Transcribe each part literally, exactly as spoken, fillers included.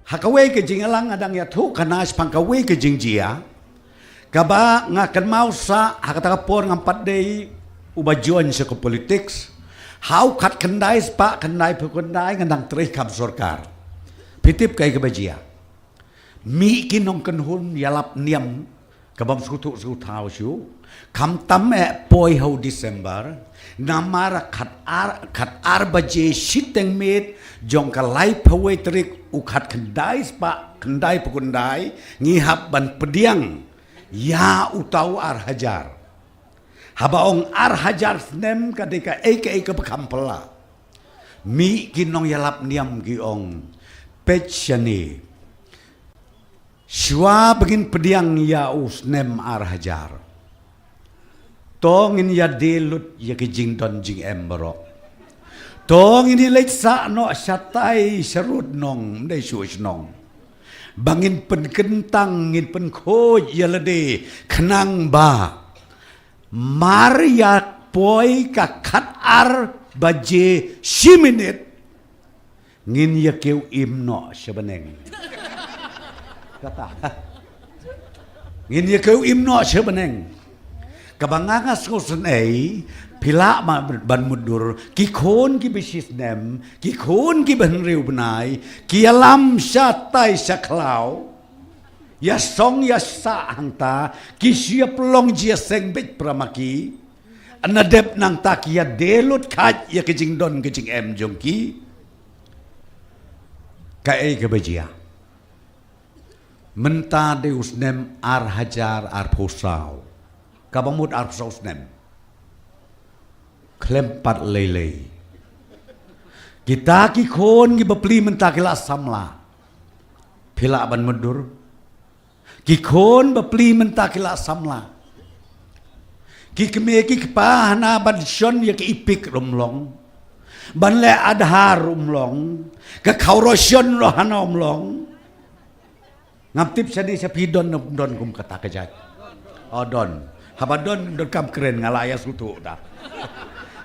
Ha kawei ka jingïalang nga dang ïathuh khana shaphang kawei ka jingjia kaba nga kynmaw sa ha kata ka por ngam pat dei uba join sha ka politics. Ha u khatkhyndai spah khyndaiphew khyndai nga dang trei kam sorkar. Phi tip kaei kaba jia? Mih ki nongkynhun ïalap niam kabym sngewthuh sngewthaw shuh. Khamtam eh poi ha u December, namar khatar, khatar baje shiteng miet jong ka laiphew wei tarik u khatkhyndai spah khyndaiphew khyndai ngi hap ban pdiang ïa uta u ar hajar. Haba ong ar hajar snem ka dei kaei kaei kaba kham phylla. Mih ki nongïalap niam ki ong, peit shane. Shuwa ba ngin pdiang ïa u snem ar hajar, to ngin ïadie lut ïa ki jingdon jingem baroh. To ngin ïaleit sah noh shatai sharud nong, ym dei shuh shnong. Ba ngin pynkyntang, ngin pynkhuid ïa lade khnang ba mar ïa poi ka khatar baje shi minit, ngin ïa kiew im noh sha bneng. Kata. Ngin ïa kiew im noh sha bneng. Kaba nga nga sngewsynei, phi lah ma ban mutdur, ki khun kiba shisnem, ki khun kiba hynriew bnai, ki ïalam shatai sha khlaw. Ïasong ïasah hangta, ki shu ïa pynlong jingïaseng beit para ma ki. Nadep nangta ki ïadie lut kheit ïa ka jingdon ka jingem jong ki. Kaei kaba jia? Mynta dei u snem ar hajar arphew saw. Kaba mut arphew saw snem. Khlem pat lei lei. Kita ki khun kiba plie mynta ki la samla. Phi lah ban mutdur. Ki khun ba plie mynta ki la samla. Ki kmie ki kpa hana ban shon ïa ki ipik ruh ym long. Ban leh Aadhaar ruh ym long. Ka khawroshon ruh hana ym long. Ngam tip shane sha phi don ne ym don kum kata ka jait. O don. Haba don, donkam kren nga la ïa sngewthuh da.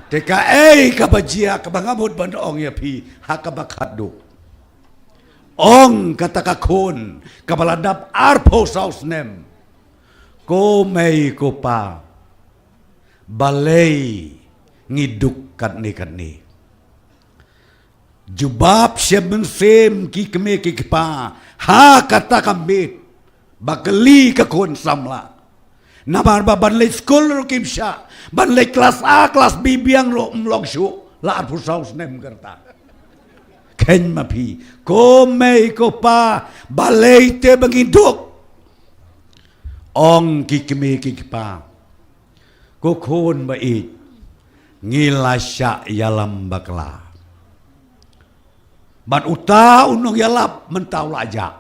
Te kaei kaba jia kaba nga mut ban ong ïa phi ha kaba khatduh. Ong kata ka khun kaba la dap arphew saw snem. Ko mei ko pa, balei ngi duk katne katne? Jubab shem mynsiem ki kmie ki kpa ha kata ka miet ba kylli ka khun samla. Namar ba ban leit skul ruh kim shah, ban leit klas A klas B biang ruh ym long shuh, la arphew saw snem ka rta. Khein ma phi, ko mei ko pa, balei te ba ngi duk? Ong ki kmie ki kpa, ko khun ba ïeit, ngi la shah ïalam bakla. Bad uta u nongïalap mynta u la jah.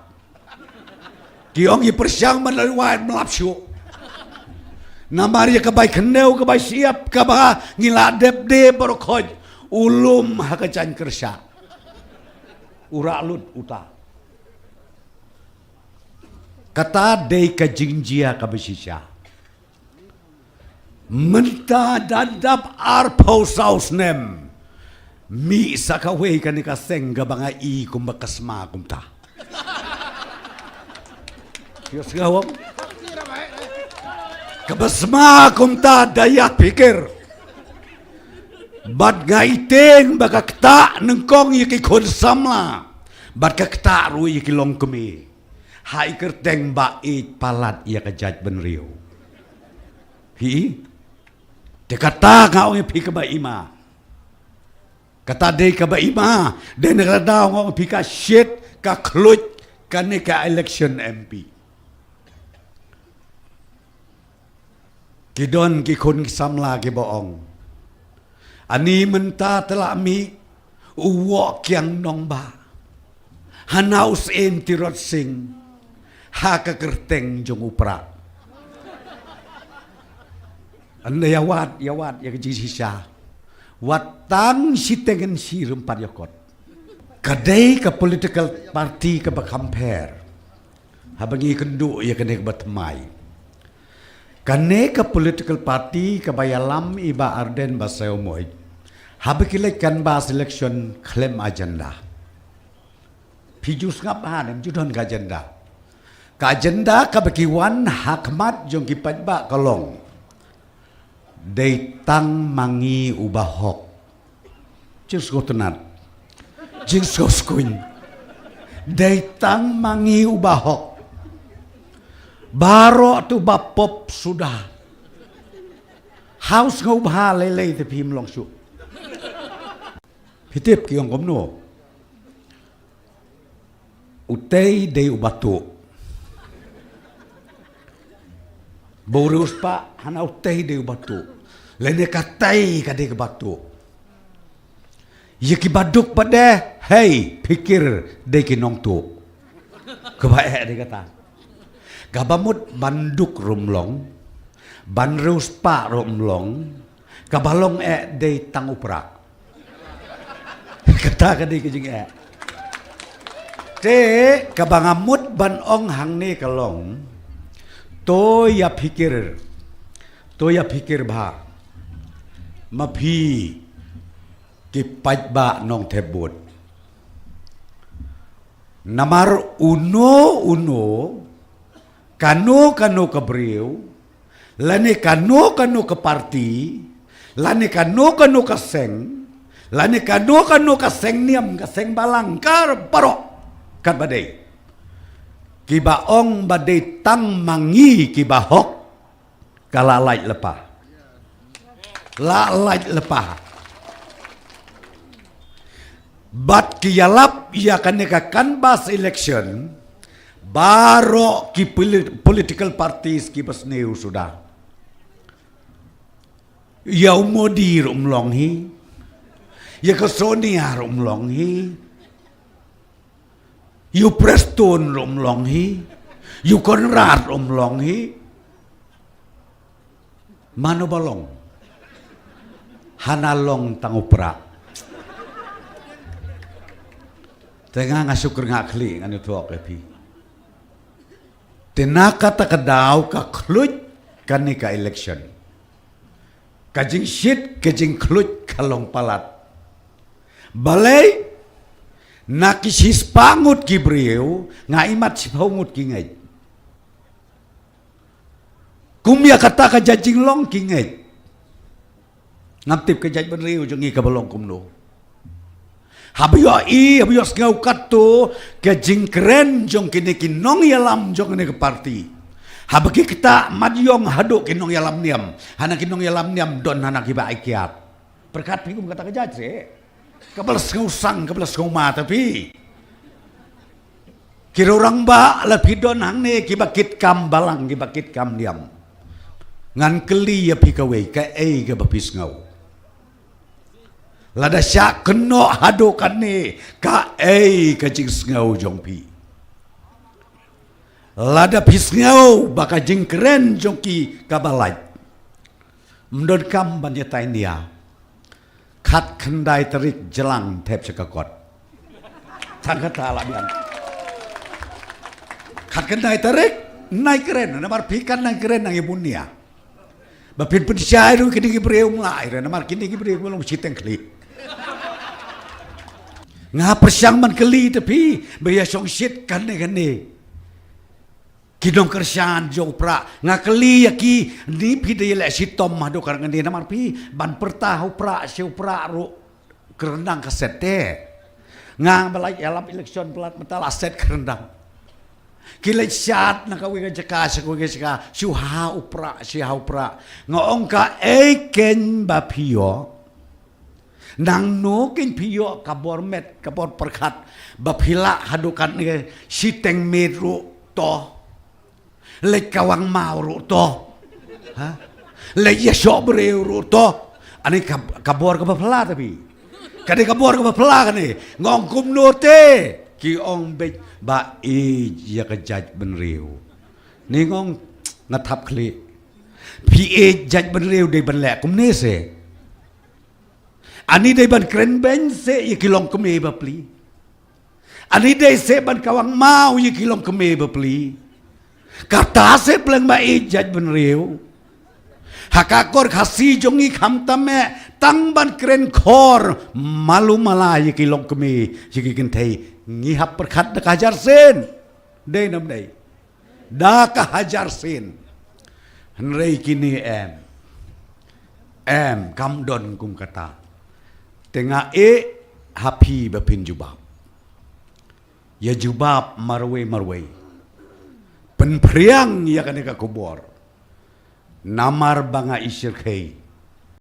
Ki ong ki pyrshang ban leit wad ym lap shuh. Namar ïa ka bai khyndew ka bai shyiap kaba ngi la dep de baroh khoit, u lum ha ka jaiñ kyrsha. U rah lut uta. Kata dei ka jingjia kaba shisha. Mynta da dap arphew saw snem, mih sa kawei kane ka seng kaba nga i kumba ka sma kumta. Ïa sngewbha. Kaba sma kumta da ïa pyrkhat. Bad nga i tieng ba ka ktah nyngkong ïa ki khun samla. Bad ka ktah ruh ïa ki longkmie. Ha i kyrteng ba ïeit palat ïa ka jaitbynriew. Hi. Te kata nga ong ïa phi kaba ima. Kata dei kaba ima. Dei na kata daw nga ong ïa phi ka shit ka khluit kane ka election M P. Ki don ki khun ki samla kiba ong, ani mynta te la mih u woh kiang nongbah. Hana u syiem Tirot Sing ha ka kyrteng jong u Prah. Ynda ïa wad, ïa wad ïa ka jingshisha. Wat tang shiteng ngan shi rympat ïa kot. Ka dei ka political party kaba compare. Haba ngi kynduh ïa kane kaba thymmai. Kane ka political party kaba ïalam i Bah Ardent Basaiawmoit. Haba ki leit canvass election khlem agenda. Phi ju sngap ha ne, ju don ka agenda. Ka agenda kaba ki wan ha khmat jong ki paidbah ka long: Dei tang ma ngi u bahok. Jingsngewtynnat, jingsngewskuin. Dei tang ma ngi u bahok. Baroh tu ba pop suda. Hau sngewbha lei lei te phim long shuh. Phi tip ki ong kumno? Utei dei u batu. Ba u riewspah hana utei dei u batu. Lane katei ka dei ka batu. Ïa ki baduk pat de, hei, phikir, dei ki nongtuh. Kaba eh dei kata. Kaba mut ban duk ruh ym long, ban riewspah ruh ym long, kaba long eh dei tang u prah. Kata ka dei ka jingeh. Te kaba nga mut ban ong hangne ka long, to ïa phikir, to ïa phikir bha. Ma phi ki paidbah Nongthep Bud. Namar uno uno, kano kano ka briew, lane kano kano ka parti, lane kano kano ka seng, lane kano kano ka seng niam, ka seng balang, ka baroh, katba dei, kiba ong ba dei tang ma ngi ki bahok, ka la lait lypa. La lait lypa. Bad ki ïalap ïa kane ka canvass election, baroh ki polit-, political parties kiba sniew suda. Ïa u Modi ruh ym long hi. Ïa ka Sonia ruh ym long hi. Ïa u Prestone ruh ym long hi. Ïa u Conrad ruh ym long hi. Mano ba long? Hana long tang u prah. Te nga nga shu kyrngah khlieh ngan ïathuh ïa phi. Te na kata ka daw ka khluit kane ka election. Ka jingshit, ka jingkhluit ka long palat. Balei? Na ki shispah ngut ki briew, nga imat shiphew ngut ki ngeit. Kum ïa kata ka jait jinglong ki ngeit. Ngam tip ka jaitbynriew jong ngi kaba long kumno. Haba ïohi, haba ïohsngew katto ka jingkren jong kine ki nongïalam jong kane ka parti. Haba ki ktah mat ïong haduh ki nongïalam niam. Hana ki nongïalam niam don hana kiba ai kiad. Pyrkhat phi kum kata ka jait re. Kaba la sngewsang, kaba la sngewma ta phi. Ki riew rangbah la phi don hangne kiba kit kam balang, kiba kit kam niam. Ngan kylli ïa phi kawei, kaei kaba phi sngew? Lada shah kynnoh haduh kane, kaei ka jingsngew jong phi? Lada phi sngew ba ka jingkren jong ki kaba lait, ym donkam ban ïatai nia. Khatkhyndai tarik jlang thep sha ka kot. Tang kata la biang. Khatkhyndai tarik nai kren, namar phi kan nai kren nang ïa bun nia. Ba phin pynshai ruh kine ki briew mlai re, namar kine ki briew ki long shiteng khlieh. Nga pyrshang ban kylli te phi ba ïa shong shit kane kane. Ki nongkyrshan jong u prah, nga kylli ïa ki, ni phi da ïaleh shitom haduh kane namar phi ban pyrta ha u prah sha u prah ruh kyrndang ka set te. Nga ba la ïalap election palat mynta la set kyrndang. Ki leit shad na kawei ka jaka sha kawei ka jaka, shu ha u prah, shu ha u prah. Nga ong kaei kein ba phi ïoh. Nangno kein phi ïoh ka bor met, ka bor pyrkhat, ba phi lah haduh katne shiteng miet ruh to. Leit kawang maw ruh to. Ha? Leit ïashoh briew ruh to. Ani ka, ka bor kaba phylla ta phi. Kane ka bor kaba phylla kane. Nga ong kumno te? Ki ong beit ba ïeit ïa ka jaitbynriew. Ni nga ong nga thap khlieh. Phi ïeit jaitbynriew dei ban leh kumne se. Ani dei ban kren beiñ se ïa ki longkmie bapli. Ani dei se ban kawang maw ïa ki longkmie bapli. Kata se pleng ba ïeit jaitbynriew. Ha ka akor Khasi jong ngi khamtam eh tang ban kren khor malu mala ïa ki longkmie ïa ki kynthei. Ngi hap pyrkhat da ka hajar sien. Dei nam dei. Da ka hajar sien. Hynrei kine em. Em, kam don kum kata. Te nga ïeh ha phi ba phin jubab. Ïa jubab marwei marwei. Pynphriang ïa kane ka khubor. Namar ba nga i shyrkhei.